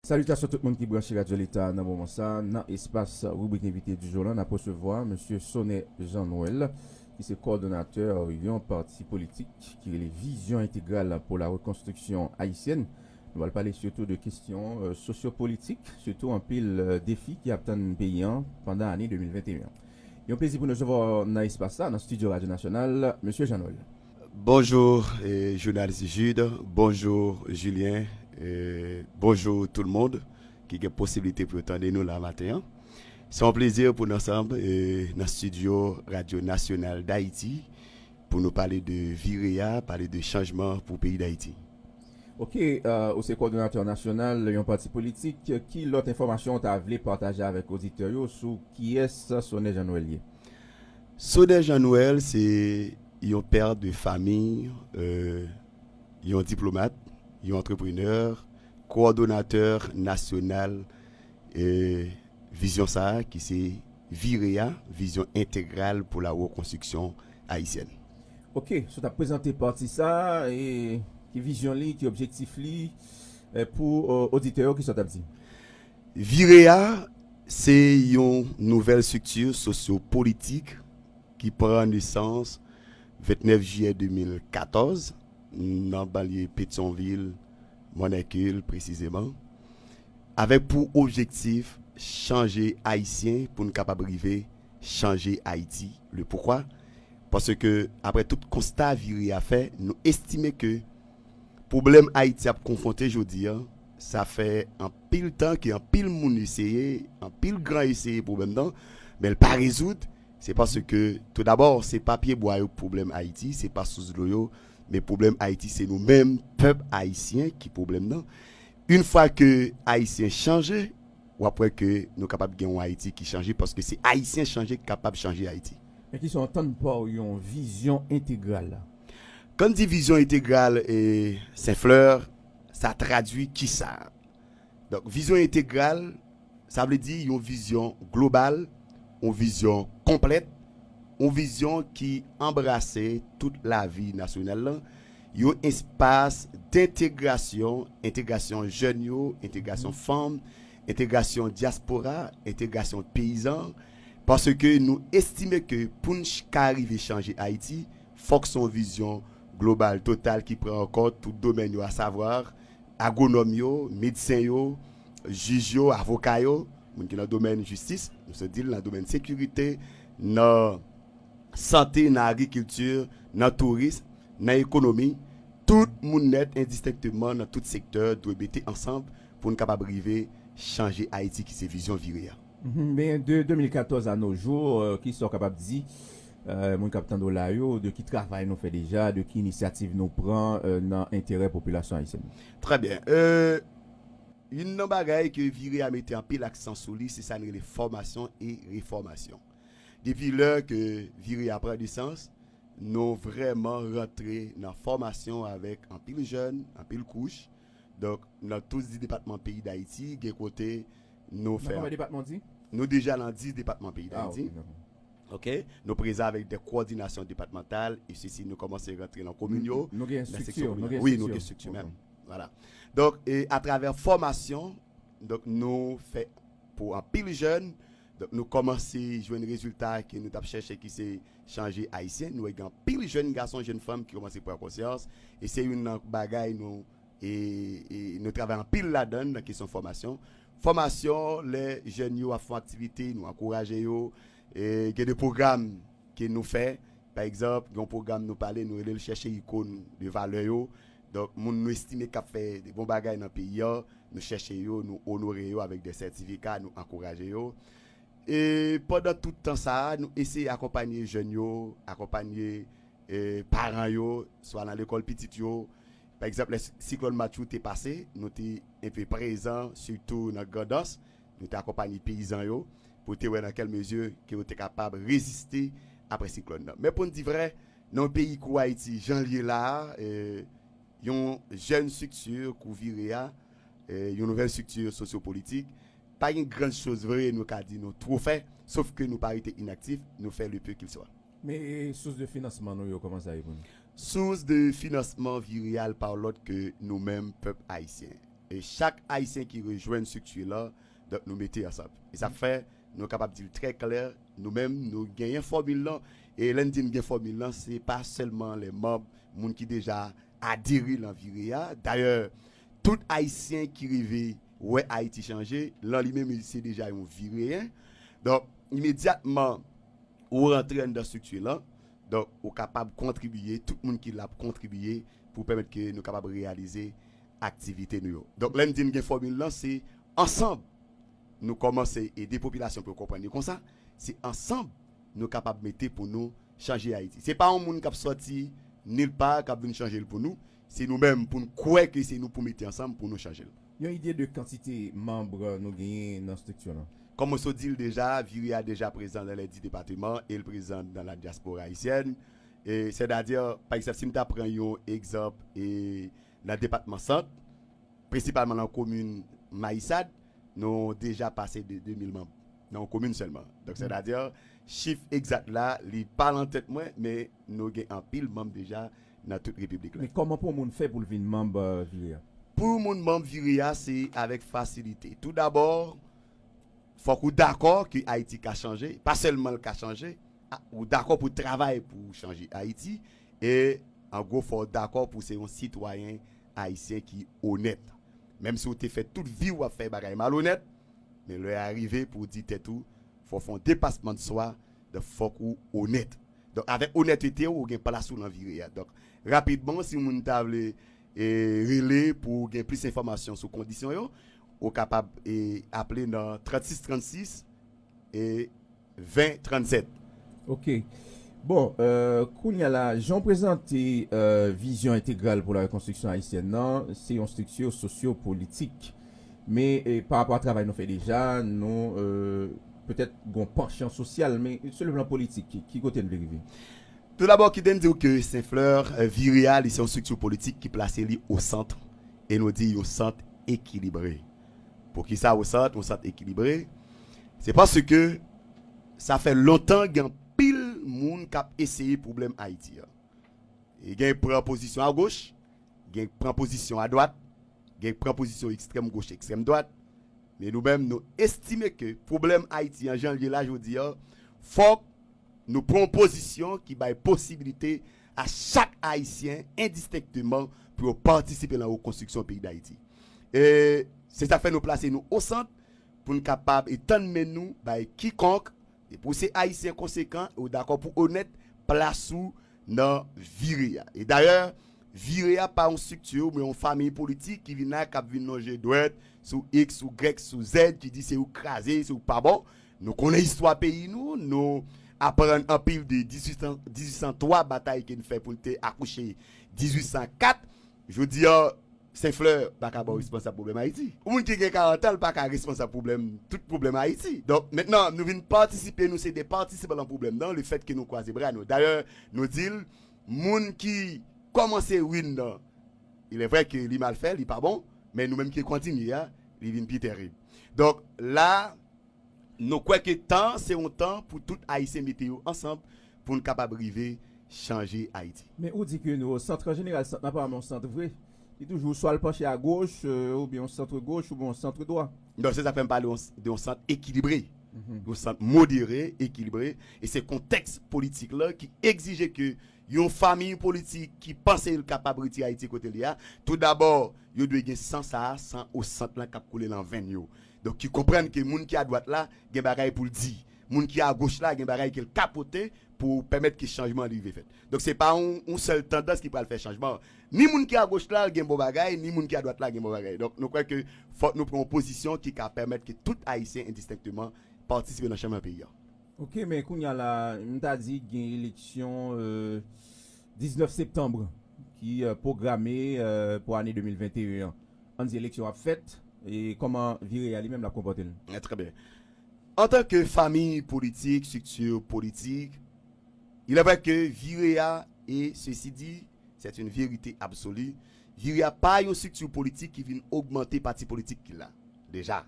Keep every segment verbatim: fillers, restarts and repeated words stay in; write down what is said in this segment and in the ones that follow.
Salitasyon tout moun ki branche Radyo Leta nan moman sa a. Nan espas ribrik Envite di jou la, n ap resevwa Mesye Sonè Jean Noël, ki se kowòdonatè yon pati politik ki rele Vizyon Entegral pour la Reconstruction Haïtienne. Nou pral pale sitou de kesyon, euh, sosyopolitik, sitou anpil, euh, defi ki ap tann peyi an pandan ane de mil venteyen. Yon plezi pou nou resevwa w nan espas sa, nan estidyo Radyo Nasyonal, Mesye Jean Noël. Bonjou, eh, jounalis Jude. Bonjou, Julien. Eh, bonjou tout moun ki gen posiblite pou yo tande nou la maten an. Se yon plezi pou n ansanm, eh, nan estidyo Radyo Nasyonal Dayiti pou nou pale de vire a, pale de chanjman pou peyi Dayiti. Ok, euh, ou se kowòdonatè nasyonal yon pati politik. Ki lòt enfòmasyon w ta vle pataje avèk oditè yo sou kiyès Sonè Jean Noël ye? Sonè Jean Noël se yon pè de fanmi, euh, yon diplomat, yon antreprenè, kowòdonatè nasyonal, euh, vizyon sa a ki se vire a, vizyon entegral pou la rekonstriksyon ayisyèn. Ok, so w t ap prezante pati sa a, e ki vizyon li, ki objektif li, e pou, e, oditè yo, kisa w t ap di? Vire a, se yon nouvèl estrikti sosyopolitik ki pran nesans vennèf jiyè de mil katòz nan banlye Petyonvil, Mòn Èkil presizeman, avèk pou objektif chanje Ayisyen pou n kapab rive chanje Ayiti. Le poukwa? Paske, apre tout konsta vire a fè, nou estime ke pwoblèm Ayiti ap konfwonte jodi a, sa fè anpil tan ke anpil moun eseye, anpil gran eseye pwoblèm nan, men l pa rezoud. Se paske, tou dabò, se pa pyebwa yo pwoblèm Ayiti, se pa sous dlo yo, men pwoblèm Ayiti, se nou menm, pèp ayisyen, ki pwoblèm nan. Yon fwa ke Ayisyen chanje, w ap wè ke nou kapab gen yon Ayiti ki chanje, paske se Ayisyen chanje ki kapab chanje Ayiti. Men kisa w tann pa w yon vizyon entegral la? Kan n di vizyon entegral, e, Senflè, sa tradui kisa? Donk, vizyon entegral, sa vle di yon vizyon global, yon vizyon konplèt, yon vizyon ki anbrase tout lavi nasyonal lan, yon espas dentegrasyon, entegrasyon jèn yo, entegrasyon fanm, entegrasyon dyaspora, entegrasyon peyizan, paske nou estime ke pou n ch-, ka rive chanje Ayiti, fòk se yon vizyon global, total, ki pran an kont tout domèn yo, asavwa, agwonòm yo, medsen yo, jij yo, avoka yo, moun ki nan domèn jistis, nou se di l nan domèn sekirite, nan sante, nan agrikilti, nan touris, nan ekonomi, tout moun nèt, endistenkteman, nan tout sektè, dwe mete ansanm pou n kapab rive chanje Ayiti ki se vizyon vire a. Mhm. Men de de mil katòz à nos jours, euh, kisa w kapab di, euh, moun k ap tande w la yo, de ki travay nou fè deja, de ki inisyativ nou pran, euh, nan enterè popilasyon ayisyèn? Trè byen. Euh, youn nan bagay ke vire a mete anpil aksan sou li, se sa n rele fòmasyon e refòmasyon. Depi lè ke vire a pran nesans, nou vrèman rantre nan fòmasyon avèk anpil jèn, anpil kouch. Donk, nan tout dis depatman peyi Dayiti, gen kote nou fè. Nan konbyen depatman w di? Nou deja nan dis depatman peyi Dayiti. Ah, ok, dakò. Ok, nou prezan avèk de kowòdinasyon depatmantal, e sesi nou kòmanse rantre nan komin yo, nan seksyon kominal. Wi, nou gen estrikti menm. Vwala. Donk, e atravè fòmasyon, donk, nou fè pou anpil jèn, donk, nou kòmanse jwenn rezilta ke nou t ap chèche ki se chanje Ayisyen. Nou wè gen anpil jèn gason, jèn fanm ki kòmanse pran konsyans, e se youn nan bagay nou e, e nou travay anpil ladan l nan kesyon fòmasyon. Fòmasyon, lè jèn yo ap fè yon aktivite, nou ankouraje yo. E gen de pwogram ke nou fè. Pa egzanp, gen yon pwogram nou pale, nou rele l chèche ikòn de valè yo. Donk, moun nou estime k ap fè de bon bagay nan peyi an, nou chèche yo, nou onore yo avèk de sètifika, nou ankouraje yo. E pandan tout tan sa a, nou eseye akonpanye jèn yo, akonpanye, e, paran yo, swa nan lekòl pitit yo. Pa egzanp, lè si-, siklòn Matthew te pase, nou te enpe prezan, sitou nan Grandans, nou te akonpanye peyizan yo, pou te wè nan kèl mezi ke yo te kapab reziste apre siklòn nan. Men pou n di vrè, nan yon peyi kou Ayiti, jan l ye la a, e, yon jèn estrikti kou vire a, e, yon nouvèl estrikti sosyopolitik, pa gen gran choz vre nou ka di nou twò fè, sof ke nou pa rete inaktif, nou fè le peu qu'il soit. Men, e, sous de finansman nou yo, kòman sa ye pou nou? Sous de finansman vire a, l pa lòt ke nou menm, pèp ayisyen. E chak Ayisyen ki rejwenn estrikti lan, donk, nou mete ansanm. E sa fè nou kapab di l trè klè, nou menm, nou genyen fòmil lan. E lè n di n gen fòmil lan, se pa sèlman lè manm, moun ki deja adere lan Vire a. Dayè, tout Ayisyen ki rive wè Ayiti chanje, lan li menm, li se deja yon Vireyen. Donk, imedyatman, ou rantre anndan estrikti lan, donk, ou kapab kontribiye, tout moun ki la ap kontribiye pou pèmèt ke nou kapab reyalize aktivite nou yo. Donk, lè n di n gen fòmil lan, se ansanm nou kòmanse ede popilasyon pou yo konprann li konsa, se ansanm nou kapab mete pou nou chanje Ayiti. Se pa yon moun k ap sòti nilpa k ap vin chanje l pou nou, se nou menm pou n kwè ke se nou pou mete ansanm pou nou chanje l. Yon ide de kantite manm nou genyen nan estrikti lan? Kòm mwen sot di l deja, Vire a deja prezan nan lè dis depatman e l prezan nan la dyaspora ayisyèn. E, sètadi, pa egzanp, si m ta pran yon egzanp, e, nan depatman Sant, prensipalman nan komin Mayisad, nou deja pase de de mil manm nan yon komin sèlman. Donk, sètadi, chif egzak la, li pa lan tèt mwen, men nou gen anpil manm deja nan tout repiblik la. Men kòman pou yon moun fè pou l vin manm, euh, Vire a? Pou yon moun manm Vire a, se avèk fasilite. Toudabò, fòk ou dakò ke Ayiti ka chanje, pa sèlman l ka chanje, a, ou dakò pou travay pou chanje Ayiti, e, an gwo, fò w dakò pou se yon sitwayen ayisyen ki onèt. Menm si w te fè tout vi w ap fè bagay malonèt, men lè a rive pou w di tèt ou, fò w fè yon depasman de swa, donk fòk ou onèt. Donk, avèk onètete w, ou gen plas ou lan Vire a. Donk, rapidman, si yon moun ta vle, e, rele pou gen plis enfòmasyon sou kondisyon yo, ou kapab, e, aple nan trannsis trannsis e ven trannsèt. Ok. Bon, euh, kounye a la, jan w prezante, euh, vizyon entegral pou la rekonstriksyon ayisyèn nan, se yon estrikti sosyo-politik. Men, e, pa rapò a travay nou fè deja, nou, euh, petèt gon pansyon sosyal, men sou le plan politik, ki, ki kote n vle rive? Toudabò, kite n di w ke Sen Flè, euh, Vire a, li se yon estrikti politik ki plase li o sant, e nou di yon sant ekilibre. Poukisa o sant, yon sant ekilibre? Se paske sa fè lontan gen anpil moun k ap eseye pwoblèm Ayiti a. E gen pran pozisyon agoch, gen pran pozisyon adwat, gen pran pozisyon ekstrèm goch, ekstrèm dwat. Men nou menm, nou estime ke pwoblèm Ayiti an, jan l ye la jodi a, fòk nou pran yon pozisyon ki bay posibilite a chak Ayisyen, endistenkteman, pou yo patisipe nan rekonstriksyon peyi Dayiti. E se sa k fè nou plase nou o sant pou n kapab etann men nou bay kikonk, depi w se Ayisyen konsekan e w dakò pou onèt, plas ou nan Vire a. E dayè, Vire a pa yon estrikti, men yon fanmi politik ki vin la, k ap vin lonje dwèt sou X, sou Y, sou Z, ki di se ou k kraze, se ou k pa bon. Nou konnen istwa peyi nou, nou aprann anpil de dizuit san, dizuit san twa, batay ke n fè pou n te akouche dizuit san kat. Jodi a, Sen Flè pa ka ba w responsab pwoblèm Ayiti. Yon moun ki gen karant an, li pa ka responsab pwoblèm, tout pwoblèm Ayiti. Donk, mentnan, nou vin patisipe, nou se de patisipan nan pwoblèm nan, lefètke nou kwaze bra nou. Dayè, nou di l, moun ki kòmanse win nan, il est vrai ke li mal fè, li pa bon, men nou menm ki kontinye a, li vin pi tèrib. Donk, la, nou kwè ke tan an se yon tan pou tout Ayisyen mete yo ansanm pou n kapab rive chanje Ayiti. Men ou di ke nou, sant an jeneral, sant lan pa yon sant vre. Li toujou swa l panche agoch, euh, oubyen yon sant goch, oubyen yon sant dwat. Non, se sa k fè m pale yon, de yon sant ekilibre, yon sant modere, ekilibre, e se kontèks politik la ki egzije ke yon fanmi politik ki panse l kapab retire Ayiti kote l ye a, toudabò, yo dwe gen san sa a, san o sant lan k ap koule nan venn yo. Donk, ki konprann ke moun ki adwat la gen bagay pou l di. Moun ki agoch la gen bagay ke l ka pote pou pèmèt ke chanjman an rive fèt. Donk, se pa yon, yon sèl tandans ki pral fè chanjman an. Ni moun ki agoch la gen bon bagay, ni moun ki adwat la gen bon bagay. Donk, nou kwè ke fòk nou pran yon pozisyon ki ka pèmèt ke tout Ayisyen endistenkteman patisipe nan chanjman peyi a. Ok, men kounye a la, m ta di gen eleksyon, euh, diznèf septanm ki, euh, pwograme, euh, pou ane de mil venteyen an. Ann di eleksyon ap fèt, e kòman Vire a li menm l ap konpòte l? Eh, trè byen. Antanke fanmi politik, estrikti politik, il est vrai que Vire a, et ceci dit, c'est une vérité absolue, Vire a pa yon estrikti politik ki vin ogmante pati politik ki la deja.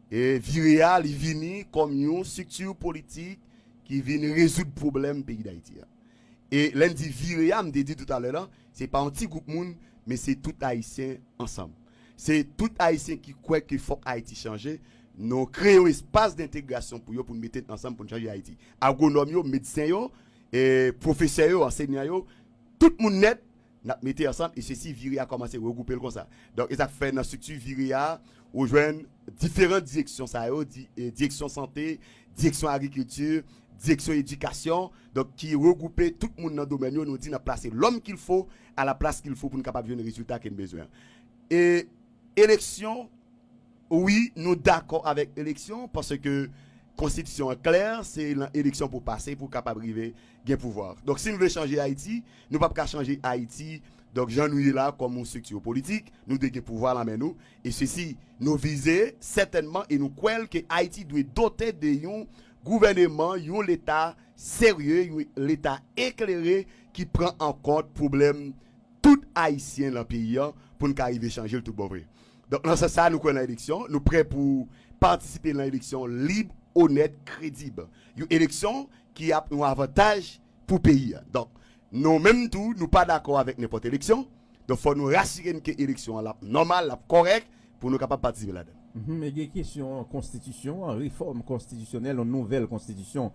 E Vire a, li vini kòm yon estrikti politik ki vin rezoud pwoblèm peyi Dayiti a. E lè n di Vire a, m te di toutalè la, se pa yon ti gwoup moun, men se tout Ayisyen ansanm. Se tout Ayisyen ki kwè ke fòk Ayiti chanje, nou kreye yon espas dentegrasyon pou yo, pou n mete ansanm pou n chanje Ayiti. Agwonòm yo, medsen yo, e pwofesè yo, ansenyan yo, tout moun nèt, n ap mete ansanm, e sesi Vire a kòmanse regwoupe l konsa. Donk, e sa k fè nan estrikti Vire a, ou jwenn diferan direksyon sa yo, di, e direksyon sante, direksyon agrikilti, direksyon edikasyon, donk ki regwoupe tout moun nan domèn yo, nou di n ap plase l'homme qu'il faut à la place qu'il faut pou n kapab jwenn rezilta ke n bezwen an. E eleksyon, wi, nou dakò avèk eleksyon, paske konstitisyon an klè, se nan eleksyon pou pase, pou kapab rive gen pouvwa. Donk, si n vle chanje Ayiti, nou p ap ka chanje Ayiti, donk, jan nou ye la, kòm yon estrikti politik, nou dwe gen pouvwa nan men nou, e sesi, nou vize, sètènman, e nou kwè l ke Ayiti dwe dote de yon gouvèneman, yon leta serye, yon leta eklere ki pran an kont pwoblèm tout Ayisyen nan peyi an pou n ka rive chanje l tout bon vre. Donk, nan sans sa a, nou kwè nan eleksyon, nou prè pou patisipe nan eleksyon lib, onèt, kredib. Yon eleksyon ki ap yon avantaj pou peyi a. Donk, nou menm tou, nou pa dakò avèk nenpòt eleksyon. Donk, fò nou rasire n ke eleksyon an l ap nòmal, l ap kòrèk, pou nou kapab patisipe ladan l. Mhm, e gen kesyon konstitisyon an, refòm konstitisyonèl, yon nouvèl konstitisyon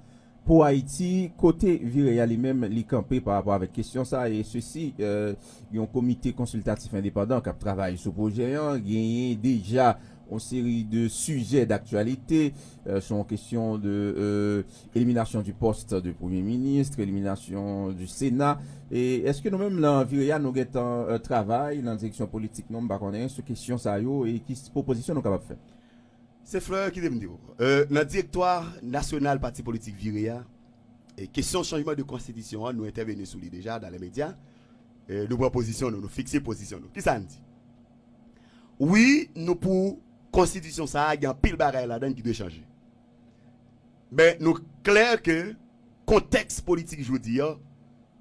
pou Ayiti. Kote Vire a li menm, li kanpe pa rapò avèk kesyon sa, e sesi, euh, yon komite konsiltatif endepandan k ap travay sou pwojè an, genyen deja yon seri de sijè daktyalite, euh, se yon kesyon de, euh, élimination du poste de Premier ministre, élimination du Sénat. E èske nou menm nan Vire a nou gentan, euh, travay nan direksyon politik nou, m pa konnen, sou kesyon sa yo, e ki s- pwopozisyon nou kapab fè? Se Fleur ki te m di w. Euh, nan direktwa nasyonal pati politik Vire a, e kesyon chanjman de konstitisyon an, nou entèveni sou li deja dan lè medya. E nou pran pozisyon nou, nou fikse pozisyon nou. Kisa n di? Wi, nou pou konstitisyon sa a, gen anpil bagay ladan l ki dwe chanje. Men nou klè ke kontèks politik jodi a,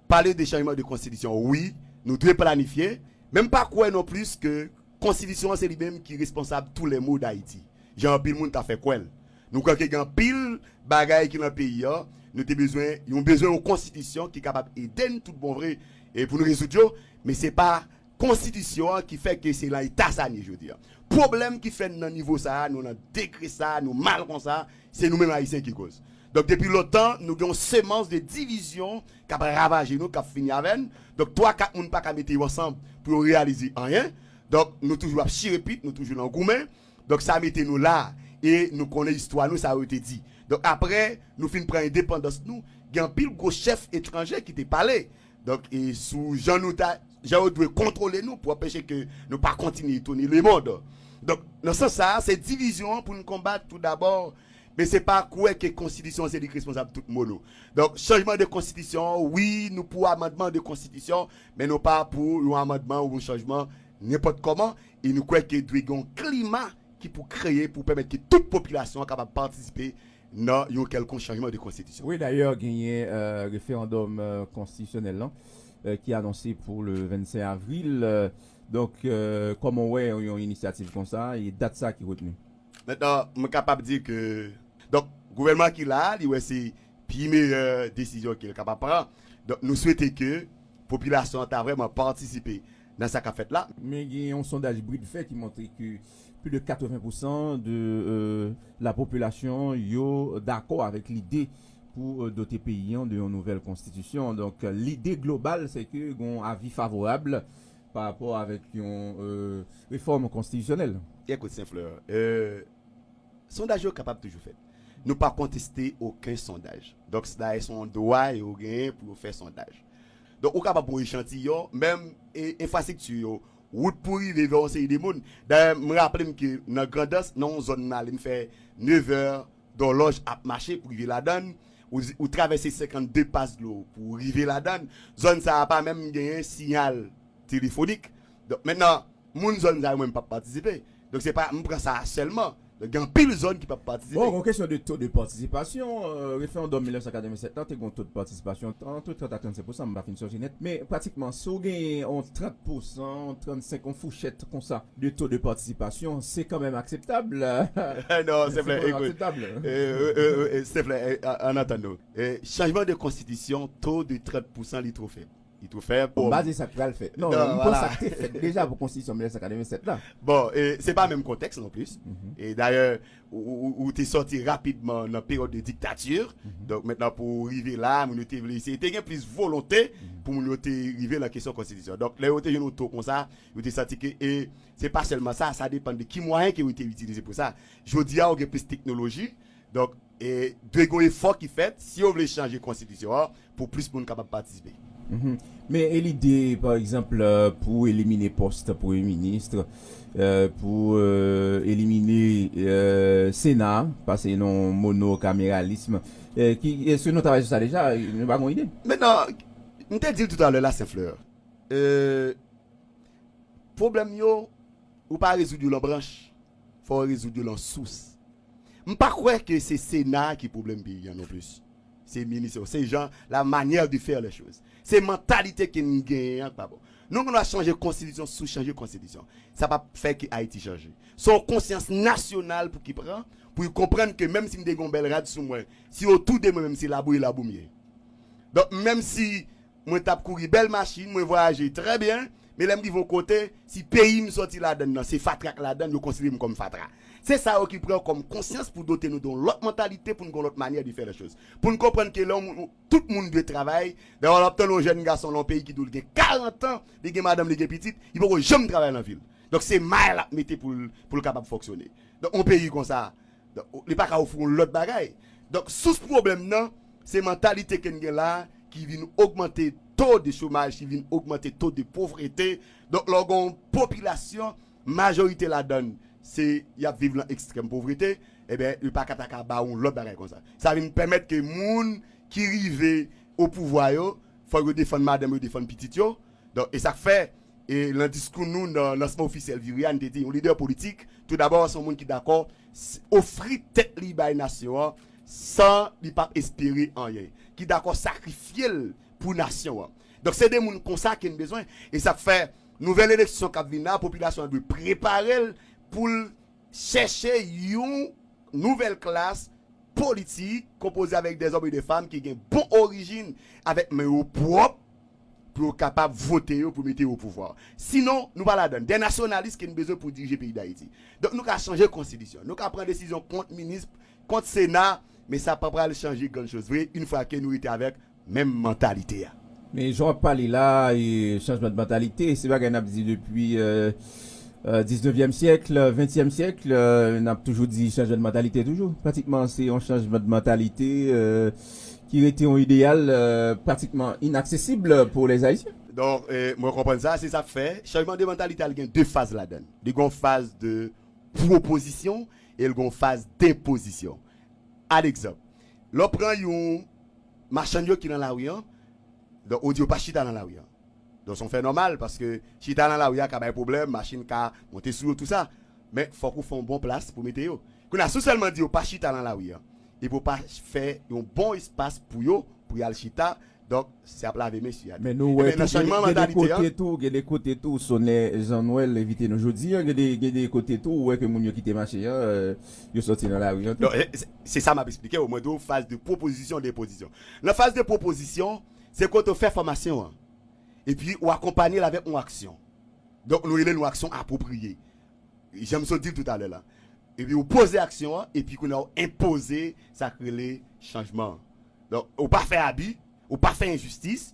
pale de chanjman de konstitisyon, wi, nou dwe planifye, men m pa kwè non plis ke konstitisyon an se li menm ki responsab tous les maux d'Haïti, jan anpil moun ta fè kwè l. Nou kwè ke gen anpil bagay ki nan peyi a, nou te bezwen, yon bezwen yon konstitisyon ki kapab ede n tout bon vre, e pou nou rezoud yo, men se pa konstitisyon an ki fè ke se lan eta sa n ye jodi a. Pwoblèm ki fè n nan nivo sa a, nou nan degre sa a, nou mal konsa, se nou menm Ayisyen ki koz. Donk, depi lontan, nou gen yon semans de divizyon k ap ravaje nou, k ap fini avè n. Donk, twa, kat moun pa ka mete yo ansanm pou yo reyalize anyen. Donk, nou toujou ap chire pit, nou toujou nan goumen. Donk, sa mete nou la. E nou konnen istwa nou, sa yo te di. Donk, apre nou fin pran endepandans nou, gen anpil gwo chèf etranje ki te pale. Donk, e sou jan nou ta, jan yo dwe kontwole nou pou anpeche ke nou pa kontinye etone lemonn. Donk, nan sans sa a, se divizyon an pou n konbat tou dabò, men se pa kwè ke konstitisyon an se li ki responsab tout mo nou. Donk, chanjman de konstitisyon an, wi, nou pou amandman de konstitisyon, men nou pa pou yon amandman ou yon chanjman nenpòt kòman, e nou kwè ke dwe gen yon klima ki pou kreye, pou pèmèt ke tout popilasyon an kapab patisipe nan yon kèlkonk chanjman de konstitisyon. Wi, dayè, genyen, euh, referandòm, euh, konstitisyonèl lan, euh, ki anonse pou le vennsenk avril. Euh, donk, euh, kòman w wè yon, yon inisyativ konsa, e dat sa ki retni? Mentnan, mwen kapab di ke, donk, gouvènman ki la a, li wè se pi meyè desizyon ke l kapab pran. Donk, nou swete ke popilasyon an ta vrèman patisipe nan sa k ap fèt la. Men gen yon sondaj Bridfè ki montre ke plis de katreven pousan de, euh, la popilasyon yo dakò avèk lide pou, euh, dote peyi an de yon nouvèl konstitisyon. Donk, lide global, se ke gen yon avi favorab pa rapò avèk yon, euh, refòm konstitisyonèl. Ekout, Sen Flè, euh, sondaj yo kapab toujou fèt. Nou pa konteste okenn sondaj. Donk, dayè, se yon dwa yo genyen pou yo fè sondaj. Donk, ou kapab pran echantiyon, menm, e, enfrastrikti yo, wout pou rive vè yon seri de moun. Dayè, m raple m ke nan Grandans, nan yon zòn m ale, m fè nevè dòlòj ap mache pou rive ladan l, ou, ou travèse senkannde pas dlo pou rive ladan l. Zòn sa a pa menm genyen siyal telefonik. Donk, mentnan, moun zòn sa yo menm p ap patisipe. Donk, se pa, m pran sa a sèlman. Donk, gen anpil zòn ki p ap patisipe. Bon, gon kesyon de to de patisipasyon. Euh, referandòm mil nèf san katreven sèt lan te gon to de patisipasyon ant trant a trannsenk pousan, m pa fin sonje nèt. Men pratikman, si w genyen yon trant pousan, trannsenk, yon fouchèt konsa de to de patisipasyon, se kanmenm akseptab. Non, se vre, ekout. Akseptab. Euh, euh, euh, euh, se vre, euh, ann antann nou. Euh, chanjman de konstitisyon, to de trant pousan, li twò fèb. Li tou fè. Bon, m pa di sa k pral fèt. Non, m pran sa k te fèt deja pou konstitisyon mil nèf san katrevennsèt la. Bon, e, se pa menm kontèks non plis. E dayè, ou, ou, ou te sòti rapidman nan peryòd de diktati. Donk, mentnan pou rive la, moun yo te vle eseye, te gen plis volonte pou moun yo te rive nan kesyon konstitisyon. Donk, lè yo te jwenn yon to konsa, yo te santi ke, e se pa sèlman sa, sa depann de ki mwayen ke yo te itilize pou sa. Jodi a, ou gen plis teknoloji, donk, e dwe gen efò ki fèt si yo vle chanje konstitisyon an pou plis moun kapab patisipe. Men e lide, pa egzanp, euh, pou elimine pòs premye minis, euh, pou euh, elimine euh, Sena, pase nan monokameralism, euh, ki, èske nou travay sou sa deja? Nou pa gen ide? Mentnan, m te di l toutalè la, Senflè. Euh, pwoblèm yo, ou pa rezoud yo lan branch, fò w rezoud yo lan sous. M pa kwè ke se Sena a ki pwoblèm peyi a non plis. Se minis yo, se jan, la manière de faire les choses. Se mantalite ke n genyen an k pa bon. Nou konn ap chanje konstitisyon sou chanje konstitisyon. Sa p ap fè ke Ayiti chanje. Se yon konsyans nasyonal pou ki pran, pou yo konprann ke menm si m te gen yon bèl rad sou mwen, si yo toude mwen, menm se labou e labou m ye. Donk, menm si mwen t ap kouri bèl machin, mwen vwayaje trè byen, men lè m rive yon kote, si peyi m sòti ladan l nan, se fatra k ladan l, yo konsidere m kòm fatra. Se sa yo ki pran kòm konsyans pou dote nou de yon lòt mantalite, pou n gen yon lòt manyè de fè lè choz. Pou n konprann ke lè yon moun, tout moun dwe travay, dayè w ap tann yon jèn gason lan yon peyi ki di w l gen karant an, li gen madanm, li gen pitit, li poko janm travay nan vi l. Donk se may l ap mete pou l, pou l kapab fonksyone. Donk yon peyi konsa, donk, li pa ka ofri yon lòt bagay. Donk sous pwoblèm nan, se mantalite ke n gen la, ki vin ogmante to de chomaj, ki vin ogmante to de povrete. Donk lè w gen yon popilasyon, majorite ladan l, se y ap viv lan ekstrèm povrete, ebyen, yo pa ka ta ka ba w yon lòt bagay konsa. Sa vin pèmèt ke moun ki rive o pouvwa yo, fòk yo defann madanm yo, defann pitit yo. Donk, e sa k fè, e lan diskou nou nan lansman ofisyèl Viri a, n te di, yon lidè politik, toudabò, se yon moun ki dakò s- ofri tèt li bay nasyon an, san li p ap espere anyen, ki dakò sakrifye l pou nasyon an. Donk, se de moun konsa ke n bezwen. E sa k fè, nouvèl eleksyon k ap vin la, popilasyon an dwe prepare l pou l chèche yon nouvèl klas politik konpoze avèk dèzòm e de fanm ki gen bon orijin, avèk men yo pwòp, pou yo kapab vote yo, pou mete yo o pouvwa. Sinon, nou pa ladan l. De nasyonalis ke n bezwen pou dirije peyi Dayiti. Donk, nou ka chanje konstitisyon. Nou ka pran desizyon kont minis, kont Sena, men sa pa pral chanje grann choz vre, yon fwa ke nou rete avèk menm mantalite a. Men jan w ap pale la, e, chanjman de mantalite, se bagay n ap di depi, euh, euh, diznèvyèm syèk, ventyèm syèk, euh, n ap toujou di chanjman de mantalite toujou. Pratikman, se yon chanjman de mantalite, euh, ki rete yon ideyal, euh, pratikman inaksesib pou lèzayisyen. Donk, e, mwen konprann sa, se sa k fè chanjman de mantalite a, li gen de faz ladan l. Li gen yon faz de pwopozisyon e l gen yon faz denpozisyon. Alegzanp, lè w pran yon machann yo ki nan lari an, donk, ou di yo pa chita nan lari an. Donk, se yon fè nòmal, paske chita nan lari a ka bay pwoblèm, machin ka monte sou yo, tou sa. Men, fòk ou fè yon bon plas pou mete yo. Kounye a, si w sèlman di yo pa chita nan lari an, epi w pa fè yon bon espas pou yo, pou y al chita, donk, se ap lave men sou yo. Men nou wè tou, gen, gen de kote tou, gen de kote tou, sonè Jean Noël envite nou jodi an, gen de, gen de kote tou, ou wè ke moun yo kite mache an, euh, yo sòti nan lari an tou. Non, e, se, se sa m ap eksplike w. Mwen di w faz de pwopozisyon, de pozisyon. Nan faz de pwopozisyon, se kote w fè fòmasyon an. Epi, ou akonpanye l avèk yon aksyon. Donk, nou rele l yon aksyon apwopriye. Jan m sot di l toutalè la. Epi ou poze aksyon an, epi kounye a ou enpoze sa k rele chanjman an. Donk, ou pa fè abi, ou pa fè enjistis,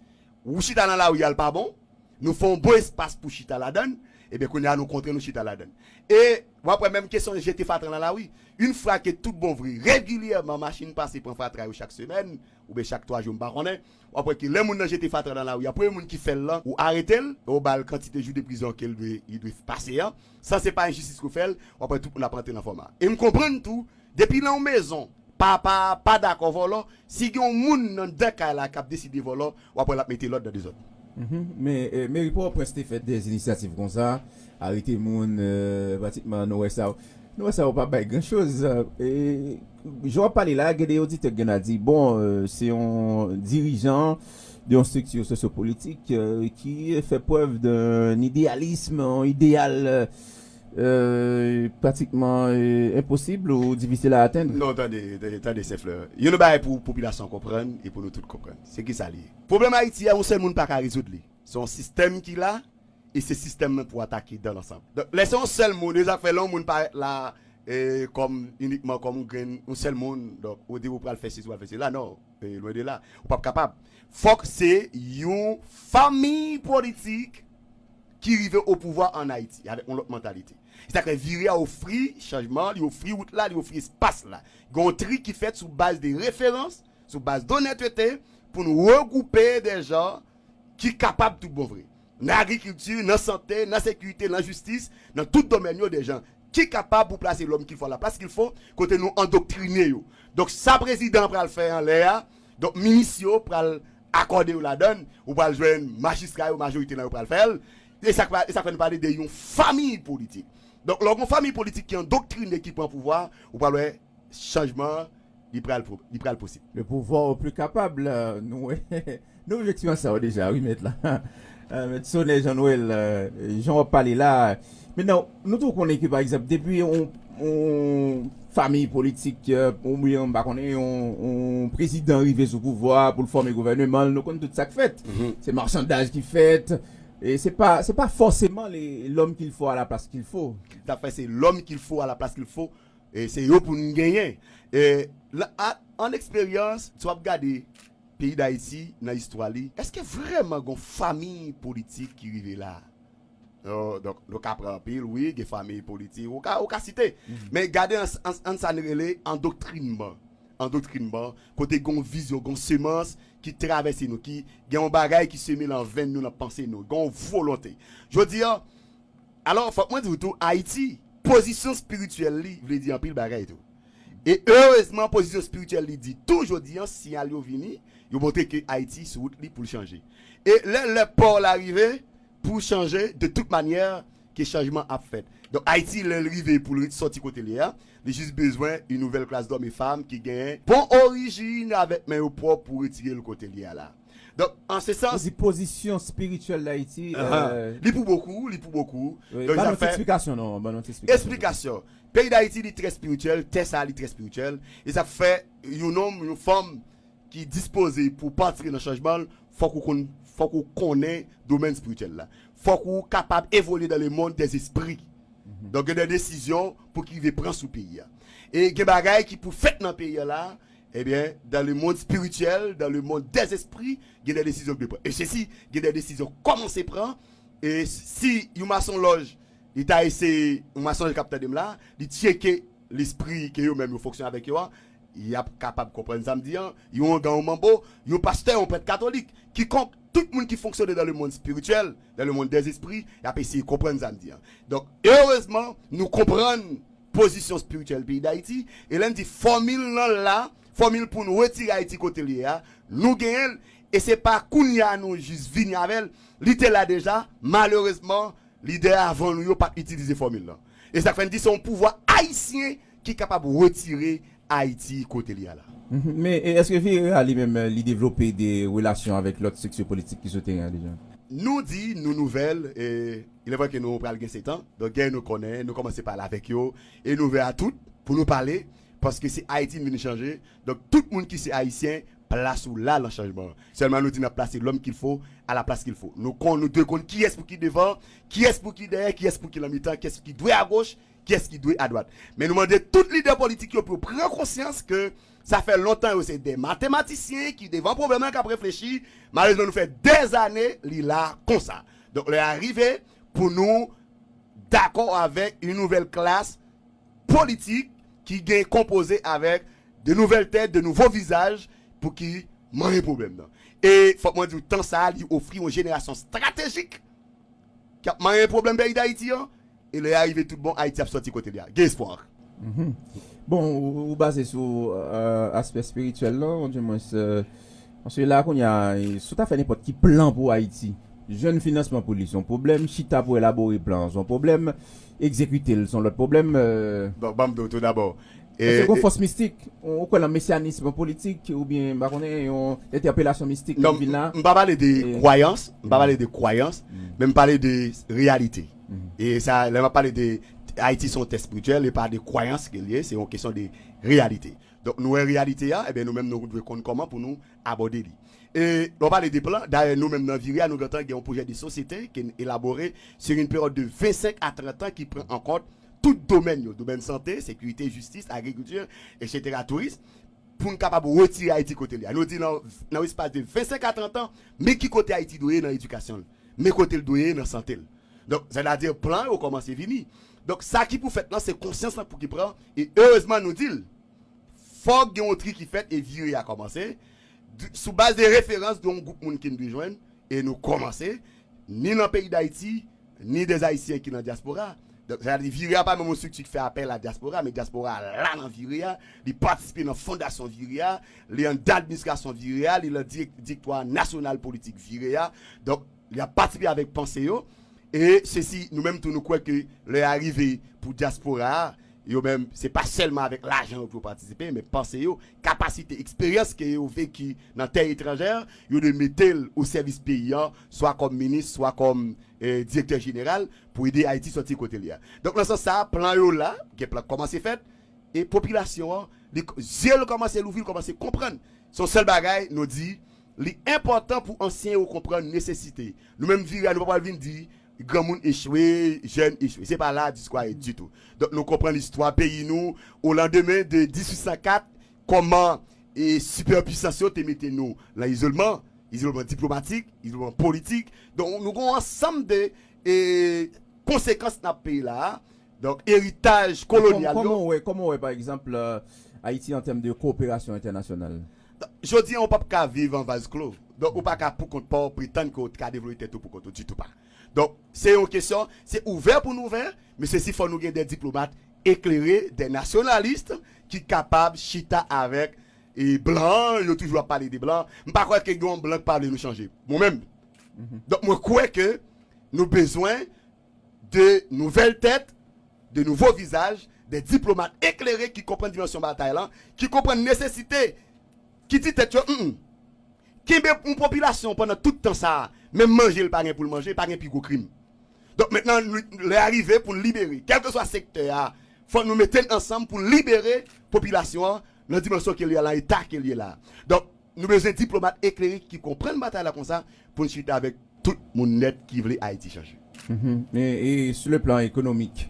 ou chita nan lari a, l pa bon, nou fè yon bon espas pou chita ladan l, ebyen kounye a nou kontre nou chita ladan l. E w ap wè menm kesyon jete fatra nan lari. Yon fwa ke tout bon vre, regilyèman machin pase pran fatra yo chak semèn, oubyen chak twa jou, m pa konnen, w ap wè ke lè moun nan jete fatra nan lari a, premye moun ki fè l lan, ou arete l, ou ba l kantite jou de prizon ke l dwe, li dwe pase an. Sa se pa enjistis ke w fè l, w ap wè tout moun ap rantre nan fòma. E m konprann tou, depi nan yon mezon, papa a pa dakò vòlò, si gen yon moun nan anndan kay la k ap deside vòlò, w ap wè l ap mete lòd nan dezòd. Mhm. Men, eh, meri Pòtoprens te fè de inisyativ konsa, arete moun, eh, pratikman, nou wè sa. Nou wè sa yo pa bay gran choz. E, jan w ap pale la, gen de oditè k gen a di, bon, eh, se yon dirijan de yon estrikti sosyopolitik, eh, ki fè prèv d'un idéalisme, yon ideyal, eh, pratikman, eh, enposib ou difisil a atenn. Non, tande, tande, tande, Senflè. Youn bagay pou popilasyon an konprann e pou nou tout konprann. Se kisa li ye? Pwoblèm Ayiti a, yon sèl moun pa ka rezoud li. Se yon sistèm ki la, e se sistèm nan pou atake dans l'ensemble. Donk, lè se yon sèl moun, e sa k fè lè yon moun parèt la, e, kòm, inikman kòm yon grenn, yon sèl moun, donk, ou di ou pral fè sesi, ou pral fè sela, non, e, lwen de la, ou p ap kapab. Fòk se yon fanmi politik ki rive o pouvwa ann Ayiti, avèk yon lòt mantalite. E sa k fè Vire a ofri chanjman, li ofri wout la, li ofri espas la. Gen yon tri ki fèt sou baz de referans, sou baz donètete, pou n regwoupe de jan ki kapab tout bon vre. Nan agrikilti, nan sante, nan sekirite, nan jistis, nan tout domèn yo, de jan ki kapab pou plase lòm ki fo a la plas ki fo, kote nou andoktrine yo. Donk, sa prezidan an pral fè anlè a, donk, minis yo pral akòde yo ladann, ou pral jwenn majistra yo, majorite nan yo pral fè l. E sa k pa- e sa k fè nou pale de yon fanmi politik. Donk, lè w gen yon fanmi politik ki andoktrine, ki pran pouvwa, ou pral wè chanjman an, li pral, po- li pral posib. Le pouvoir au plus capable, euh, nou, nou viv eksperyans sa yo deja, wi, mèt la. Euh, mèt Sonè Jean Noël, euh, jan w ap pale la. Mentnan, nou tou konnen ke, pa egzanp, depi yon, yon fanmi politik, euh, oubyen, m pa konnen, yon, yon prezidan rive sou pouvwa pou l fòme gouvèneman l, nou konn tout sa k fèt. Se machandaj ki fèt. E se pa, se pa fòseman le- l'homme qu'il faut à la place qu'il faut. Sa fè se lòm ki l fo a la plas ki l fo, e se yo pou n genyen. E, la, a- an eksperyans, si w ap gade peyi Dayiti nan istwa li, èske vrèman gen yon fanmi politik ki rive la? Oh, donk, nou ka pran anpil, wi, gen fanmi politik, ou ka, ou ka site. Men gade an, an, an sa n rele andoktrinman. Andoktrinman, kote gen yon vizyon, gen yon semans ki travèse nou, ki gen yon bagay ki seme nan venn nou, nan panse nou, gen yon volonte. Jodi a, alò, fòk mwen di w tou, Ayiti, pozisyon espirityèl li vle di anpil bagay tou. E erezman, pozisyon espirityèl li di tou, jodi a, siyal yo vini, yo montre ke Ayiti sou wout li pou l chanje. E lè, lè pa w la rive, pou chanje, de tout manyè, ke chanjman ap fèt. Donk, Ayiti, lè l rive pou l sòti kote l ye a, li jis bezwen yon nouvèl klas dòm e fanm ki gen bon orijin avèk men yo pwòp pou retire l kote l ye a la. Donk, an se sans, di pozisyon espirityèl Dayiti, euh, li pou bokou, li pou bokou. Wi, ban nou ti eksplikasyon, non, ban nou ti eksplikasyon. Eksplikasyon. Peyi Dayiti, li trè espirityèl, tè sa, li trè espirityèl. E sa fè, yon nonm, yon fanm ki dispoze pou patisipe nan chanjman l, fòk ou konn, fòk ou konnen domèn espirityèl la. Fòk ou kapab evolye dans le monde des esprits. Donk, gen de desizyon pou ki rive pran sou peyi a. E gen bagay ki pou fèt nan peyi a la, ebyen, dans le monde spirituel, dans le monde des esprits, gen de desizyon ki dwe pran. E sesi, gen de desizyon kòmanse pran. E si yon masonlòj, li ta eseye, yon masonlòj k ap tande m la, li tcheke lespri ke yo menm yo fonksyone avèk yo a, y ap kapab konprann sa m di an. Yon ongan, yon manbo, yon pastè, yon prèt katolik, kikonk, tout moun ki fonksyone dans le monde spirituel, dans le monde des esprits, y ap eseye konprann sa m di an. Donk, erezman, nou konprann pozisyon espirityèl peyi Dayiti, e lè n di fòmil nan la, fòmil pou nou retire Ayiti kote l ye a, nou genyen l, e se pa kounye a nou jis vini avè l, li te la deja, malerezman, lidè avan nou yo pa t itilize fòmil lan. E sa k fè n di se yon pouvwa ayisyen ki kapab retire Ayiti kote li a la. Men, e, èske Vire a li menm, li devlope de relasyon avèk lòt estrikti politik ki sou teren an deja? Nou di, nou nouvèl, e, il est vrai ke nou pral gen sèt an, donk gen nou konnen, nou kòmanse pale avèk yo, e nou ouvè a tout pou nou pale, paske se Ayiti n vin chanje, donk tout moun ki se ayisyen, plas ou la nan chanjman an. Sèlman nou di n ap plase l'homme qu'il faut à la place qu'il faut. Nou konn, nou dwe konn kiyès pou ki devan, kiyès pou ki dèyè, kiyès pou ki nan mitan, kiyès ki dwe agoch, kiyès ki dwe adwat. Men nou mande tout lidè politik yo pou yo pran konsyans ke sa fè lontan yo se de matematisyen ki devan pwoblèm lan k ap reflechi. Malerezman, nou fè dèzane li la konsa. Donk, lè a rive pou nou dakò avèk yon nouvèl klas politik ki gen konpoze avèk de nouvèl tèt, de nouvo vizaj pou ki manyen pwoblèm nan. E fòk mwen di w, tan sa a, li ofri yon jenerasyon estratejik k ap manyen pwoblèm peyi Dayiti an, e lè a rive tout bon, Ayiti ap sòti kote li a. Gen espwa. Bon, ou, ou baze sou, euh, aspè espirityèl lan, di mwens, euh, paske la, kounye a, e, si w ta fè nenpòt ki plan pou Ayiti, jwenn finansman pou li, se yon pwoblèm, chita pou elabore plan an, se yon pwoblèm, egzekite l, se yon lòt pwoblèm, euh. Bon, ban m di w tou dabò. Èske gen yon fòs mistik? Ou, ou kwè nan mesyanism politik, oubyen, m pa konnen, yon entèpelasyon mistik ki vin la? Non, m pa pale de kwayans, m pa pale de kwayans, men m pale de reyalite. E sa, lè m ap pale de Ayiti se yon tè espirityèl, e pa de kwayans ke l ye, se yon kesyon de reyalite. Donk, nou wè reyalite a, ebyen, nou menm, nou dwe konn kòman pou nou abòde li. E lè w pale de plan, dayè, nou menm nan Vire a, nou gentan gen yon pwojè de sosyete ke n elabore sur une période de vingt-cinq à trente ans ki pran an kont tout domèn yo, domèn sante, sekirite, jistis, agrikilti, etsetera, touris, pou n kapab retire Ayiti kote l ye a. Nou di nan, nan espas de vingt-cinq à trente ans, men ki kote Ayiti dwe ye nan edikasyon l, men kote l dwe ye nan sante l. Donk, sètadi plan yo kòmanse vini. Donk, sa ki pou fèt lan, se konsyans lan pou ki pran, e erezman nou di l, fòk gen yon tri ki fèt e Vire a kòmanse, d- sou baz de referans de yon gwoup moun ke n dwe jwenn, e nou kòmanse, ni nan peyi Dayiti, ni dè Ayisyen ki nan dyaspora. Donk, sètadi Vire a pa menm yon estrikti ki fè apèl a dyaspora, men dyaspora a la nan Vire a, li patisipe nan fondasyon Vire a, li anndan administrasyon Vire a, li nan dirèk- direktwa nasyonal politik Vire a. Donk, li ap patisipe avèk panse yo. E sesi, nou menm tou, nou kwè ke lè a rive pou dyaspora a, yo menm, se pa sèlman avèk lajan yo pou yo patisipe, men panse yo, kapasite, eksperyans ke yo veki nan tè etranjè, yo dwe mete l o sèvis peyi an, swa kòm minis, swa kòm, eh, direktè jeneral, pou ede Ayiti sòti kote l ye a. Donk, nan sans sa a, plan yo la, gen plan k kòmanse fèt, e popilasyon an, li, zye l kòmanse louvri, l kòmanse konprann. Se yon sèl bagay, nou di, li enpòtan pou ansyen yo konprann nesesite. Nou menm Vire a, nou pa pral vin di, granmoun echwe, jèn echwe. Se pa la diskou a ye ditou. Donk, nou konprann istwa peyi nou, o landemen de dizuit san kat, kòman, e, sipèpwisans yo te mete nou lan izolman, izolman diplomatik, izolman politik. Donk, nou gen yon ansanm de, e, konsekans n ap peye la a. Donk, eritaj kolonyal yo. Kòman w wè, kòman w wè, pa egzanp, euh, Ayiti an tèm de koperasyon entènasyonal? Jodi a, ou p ap ka viv an vaz klo. Donk, ou pa ka pou kont pa w pretann ke w ka devlope tèt ou pou kont ou, ditou pa. Donk, se yon kesyon, se ouvè pou n ouvè, men sesi fò nou gen de diplomat eklere, de nasyonalis ki kapab chita avèk, e, blan, yo toujou ap pale de blan. M pa kwè ke gen yon blan k pa vle nou chanje. Mwen menm. Donk, mwen kwè ke nou bezwen de nouvèl tèt, de nouvo vizaj, de diplomat eklere ki konprann dimansyon batay lan, ki konprann nesesite, ki di tèt yo, mm, kenbe yon popilasyon pandan tout tan sa a, menm manje l pa gen pou l manje, pa gen pi gwo krim. Donk, mentnan, nou- lè a rive pou n libere, kèlkeswa sektè a, fò nou mete n ansanm pou n libere popilasyon an nan dimansyon ke l ye la, eta ke l ye la. Donk, nou bezwen diplomat eklere ki konprann batay la konsa pou n chita avèk tout moun nèt ki vle Ayiti chanje. Mhm. E, e sou le plan ekonomik,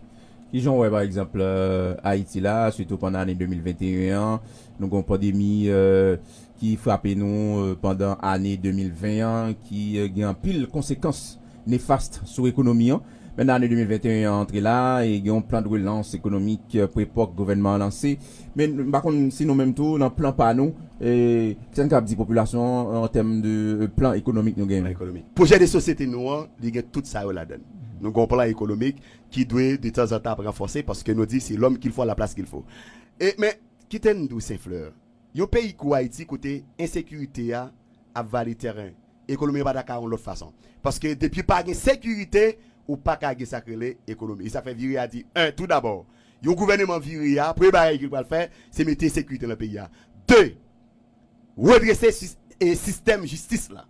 kijan w wè, pa egzanp, euh, Ayiti la, sitou pandan ane de mil venteyen an, nou gen yon pandemi, euh, ki frape nou, euh, pandan ane de mil ven an, ki, euh, gen anpil konsekans nefast sou ekonomi an. Men ane de mil venteyen an antre la, e gen yon plan de relans ekonomik, euh, pou epòk gouvènman an lanse. Men m pa konn si nou menm tou, nan plan pa nou, e, kisa n kab di popilasyon an an tèm de, euh, plan ekonomik nou genyen? Plan ekonomik. Pwojè de sosyete nou an, li gen tout sa yo ladan l. Nou gen yon plan ekonomik ki dwe de tanzantan ap ranfòse paske nou di c'est l'homme qu'il faut à la place qu'il faut. E, men, kite n di w, Saint Fleur, yon peyi kou Ayiti kote ensekirite a ap vale tèren, ekonomi an pa ta ka yon lòt fason. Paske depi pa gen sekirite, ou pa ka gen sa k rele ekonomi. E sa fè Vire a di, en, tou dabò, yon gouvèneman Vire a, premye bagay ke l pral fè, se mete sekirite nan peyi a. De, redrese sis- e sistèm jistis la.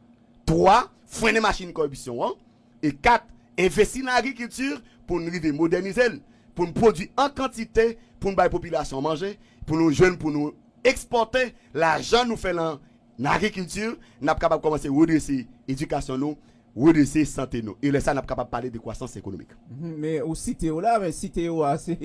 Twa, frennen machin kòripsyon an. E kat, envesti nan agrikilti pou n rive modènize l, pou n pwodui an kantite, pou n bay popilasyon an manje, pou nou jwenn, pou nou ekspòte lajan nou fè lan, nan agrikilti, n ap kapab kòmanse redrese edikasyon nou, redrese sante nou. E lè sa, n ap kapab pale de kwasans ekonomik. Mhm, men ou site yo la, men site yo a, se,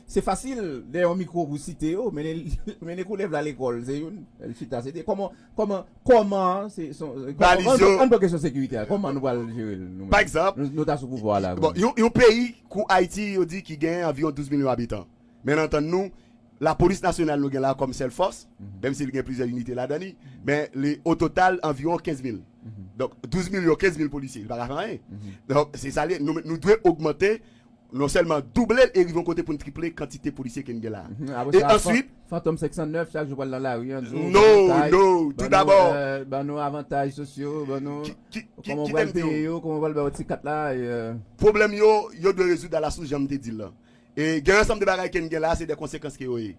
se fasil, dèyè yon mikwo pou site yo, mennen, mennen koulèv la lekòl, se youn, l chita, se de. Kòman, kòman, kòman, se, se, kòman, Baliz yo. Ann, ann pran kesyon sekirite a, kòman nou pral jere l, nou menm? Pa egzanp, nou, nou ta sou pouvwa la, bon, kòman? Yon, yon peyi kou Ayiti, yo di ki gen anviwon douz milyon abitan. Men n antann nou, lapolis nasyonal nou gen la kòm sèl fòs, mhm, menm si l gen plizyè inite ladan li, men li, o total, anviwon kenz mil. Mhm. Donk, douz milyon, kenz mil polisye, li pa ka fè anyen. Mhm. Donk, se sa li ye, nou, nou dwe ogmante, non sèlman double l e rive yon kote pou n triple kantite polisye ke n gen la. Mhm. Apre sa, answit, Fantom senk san nèf, chak jou pral nan lari an, di w, non, ban nou, non, tou dabò, euh, ban nou avantaj sosyo, ban nou, ki, ki, ki, kòman w pral peye yo, kòman w pral ba yo ti kat la, e, euh, pwoblèm yo, yo dwe rezoud alasous, jan m te di l lan. E gen yon ansanm de bagay ke n gen la, se de konsekans ke yo ye.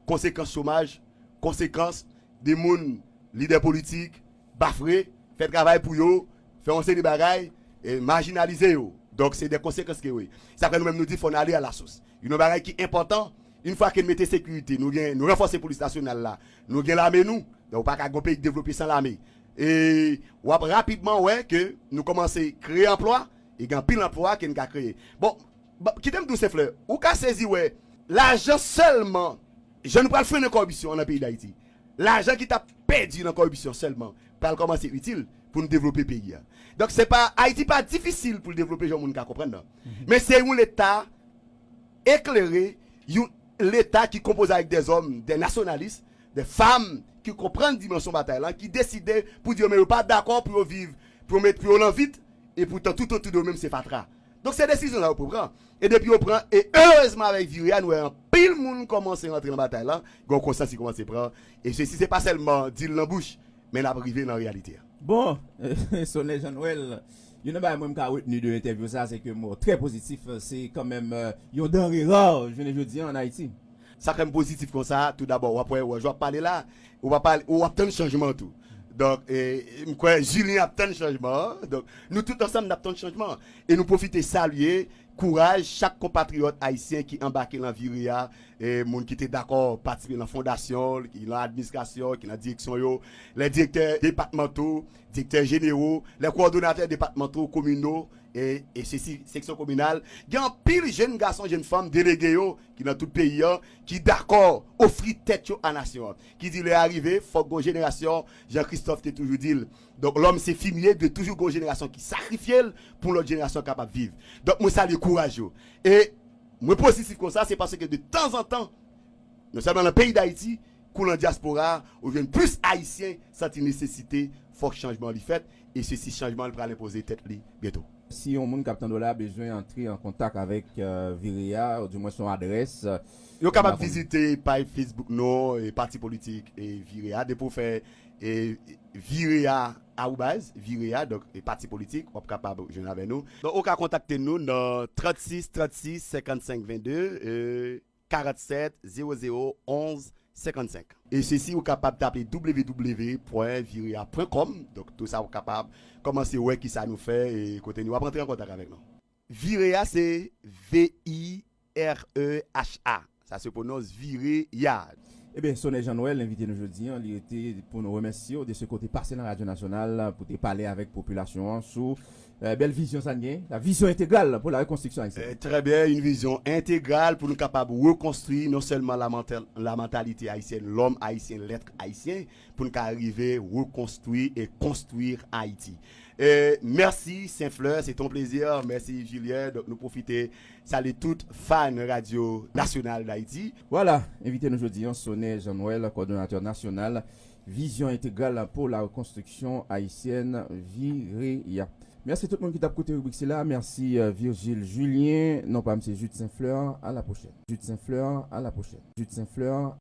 Konsekans chomaj, konsekans de moun, lidè politik, bafre, fè travay pou yo, fè yon seri de bagay, e majinalize yo. Donk, se de konsekans ke yo ye. Sa fè nou menm nou di fò n ale alasous. Youn nan bagay ki enpòtan, yon fwa ke n mete sekirite, nou gen, nou ranfòse polis nasyonal la, nou gen lame nou, donk ou pa ka gon peyi k devlope san lame. E w ap rapidman wè ke nou kòmanse kreye anplwa, e gen anpil anplwa ke n ka kreye. Bon, ba- kite m di w Senflè, ou ka sezi wè, lajan sèlman, jan nou pral frennen kòripsyon an nan peyi Dayiti, lajan ki t ap pèdi nan kòripsyon sèlman pral kòmanse itil pou n devlope peyi a. Donk, se pa, Ayiti pa difisil pou l devlope jan moun ka konprann nan. Men se yon leta eklere, yon leta ki konpoze avèk dèzòm, dè nasyonalis, dè fanm ki konprann dimansyon batay lan, ki deside pou di yo men yo pa dakò pou yo viv, pou yo met, pou yo nan vit, e poutan tout otou de yo menm se fatra. Donk se desizyon sa yo pou pran. E depi yo pran, e erezman avèk Vire a, nou wè anpil moun kòmanse rantre nan batay lan, gen yon konsyans ki kòmanse pran, e sesi se pa sèlman di l nan bouch, men n ap rive nan reyalite a. Bon, Sonè Jean Noël, youn nan bagay mwen m ka retni de entèvyou sa, se ke mo trè pozitif, se kanmenm euh, yon danre ra jounen jodi an an Ayiti. Sa k fè m pozitif konsa, tou dabò, w ap wè, w ap pale la, ou ap pale, ou ap tann chanjman tou. Donk, e, m kwè Julien ap tann chanjman an. Donk, nou tout ansanm n ap tann chanjman an. E nou pwofite salye kouraj chak konpatriyòt ayisyen ki anbake nan Vire a, e, moun ki te dakò patisipe nan fondasyon l, ki nan administrasyon, ki nan direksyon yo, lè direktè depatmanto, direktè jenero, lè kowòdonatè depatmanto, komino, e, e sesi seksyon kominal. Gen anpil jenn gason, jenn fanm, delege yo, ki nan tout peyi an, ki dakò ofri tèt yo a nasyon an. Ki di lè a rive, fòk gon jenerasyon, jan Christophe te toujou di l. Donk, lòm se fimye, dwe toujou gon jenerasyon ki sakrifye l pou lòt jenerasyon kapab viv. Donk, mwen salye kouraj yo. E mwen pozitif konsa, se paske de tanzantan, non sèlman nan peyi Dayiti, kou nan dyaspora, ou jwenn plis Ayisyen santi nesesite, fòk chanjman li fèt, e sesi chanjman li pral enpoze tèt li byento. Si yon moun k ap tande w la bezwen antre an kontak avèk euh, Vire a, ou di mwen son adrès, yo kapab vizite paj Facebook nou, e pati politik e Vire a. Depi w fè e Vire a, awoubaz, Vire a, donk e pati politik, w ap kapab jwenn avè nou. Donk ou ka kontakte nou nan trannsis trannsis senkannsenk vennde, e karannsèt zewo zewo onz senkannsenk. E sesi ou kapab tape w w w pwen vire a pwen kòm. Donk tou sa ou kapab kòmanse wè kisa nou fè e kote nou ap rantre an kontak avèk nou. Vire a se V I R E H A. Sa se pwonons Vire a. Ebyen, Sonè Jean Noël envite nou jodi an, li rete pou nou remèsye w de se kote pase nan Radyo Nasyonal pou te pale avèk popilasyon an sou euh, bèl vizyon sa n gen, la vision intégrale pour la reconstruction haïtienne. Euh, très bien, une vision intégrale pour nous capables de reconstruire non seulement la, la mentalité haïtienne, l'homme haïtien, l'être haïtien, pour nous arriver à reconstruire et construire Haïti. Euh, merci Saint-Fleur, c'est ton plaisir. Merci Julien. Donc nous profiter salut toute fan Radio Nationale d'Haïti. Voilà, envite nou jodi an Sonè Jean Noël, kòdonatè nasyonal Vizyon entegral pou la rekonstriksyon ayisyèn, Vireya. Mèsi tout moun ki t ap koute ribrik sila. Mèsi euh, Virgile Julien. Non pa m se Jude Saint Fleur. A la pwochèn. Jude Saint Fleur. A la pwochèn. Jude Saint Fleur.